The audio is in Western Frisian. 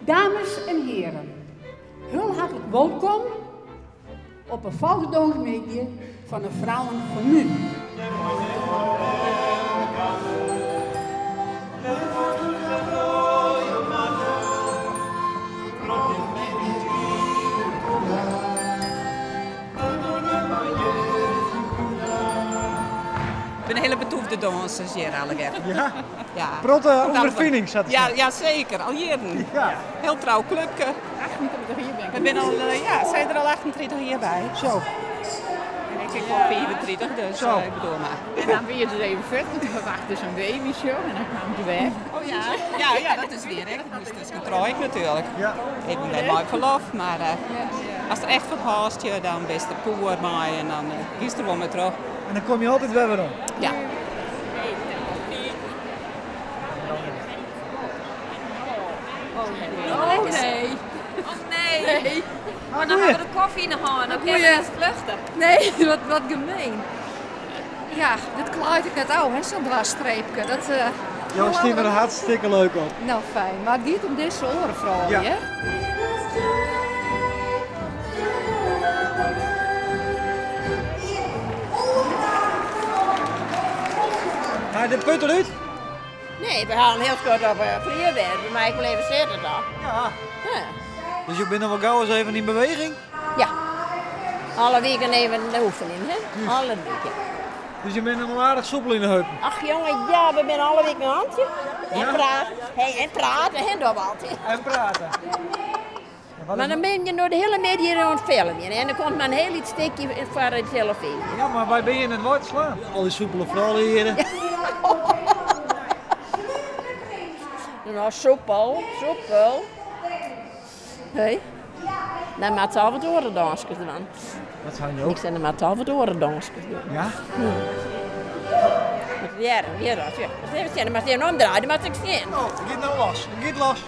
Dames en heren, heel hartelijk welkom op 'e Folksdânsmiddei fan de Vrouwen van Nu. Ik bin hiele betûfte dânsers hjir allegear. Ja? Ja. Protte ûnderfining, sa te Ja, sizzen. ja, seker, al jierren. Ja. Hiel trou klupke. 38 jier bin ik. We binne al, ja, sy der al 38 jier by. Zo. En ik ek al 35, dus Zo. ik bedoel mar. En dan wie it dus even fuort, want toen ferwachte se in baby sjo en dan kwam it wer. Oh ja, ja, ja, dat is wier. Ik moast tusken troch ek natuerlik. Ja. Even wer mei ferlof, mar ast der echt fan hâldst, ja, dan bist der poer mei en dan giest der wol mei troch. En dan komme je altyd wer werom. Ja. Oh nee. Och nee. Nee. Maar dan hebben we de koffie in de hand. Dan kunnen we Goeie. net vluchten. Nee, wat gemeen. Ja, dit klaait ik net ôf, hè, sa'n dwarsstreepke. Dat, Jo steane der hartstikke leuk op. Nou, fijn. Mar it giet om dizze oare froulju, Ja. hè? Ga je de put eruit? Nee, we halen heel kort op vlierwerk. Maar ik wil even zitten dan. Ja. Ja. Dus je bent nog wel gauw eens even in beweging? Ja. Alle weken even de oefening, hè? Juist. Alle weken. Dus je bent nog wel aardig soepel in de heupen? Ach jongen, ja, we zijn alle weken een handje. En Ja? praten. Hey, en praten, hè, dat altijd. En praten. Maar dan ben je nog de hele middag hier aan het filmen. En dan komt maar een heel iets stukje voor de televisie. Ja, maar wij ben je in het woord slaan. Al die soepele vrouwen hier. Nou, soepel, soepel. Hé? Dan maakt ze al wat orendansjes doen. Wat zijn die ook? Ik zei, dan maakt ze al wat orendansjes doen. Ja? Ja, ja, ja. Maar ze hebben maar ze omdraaien, maar ik zien. Oh, het gaat nou los. Het gaat los.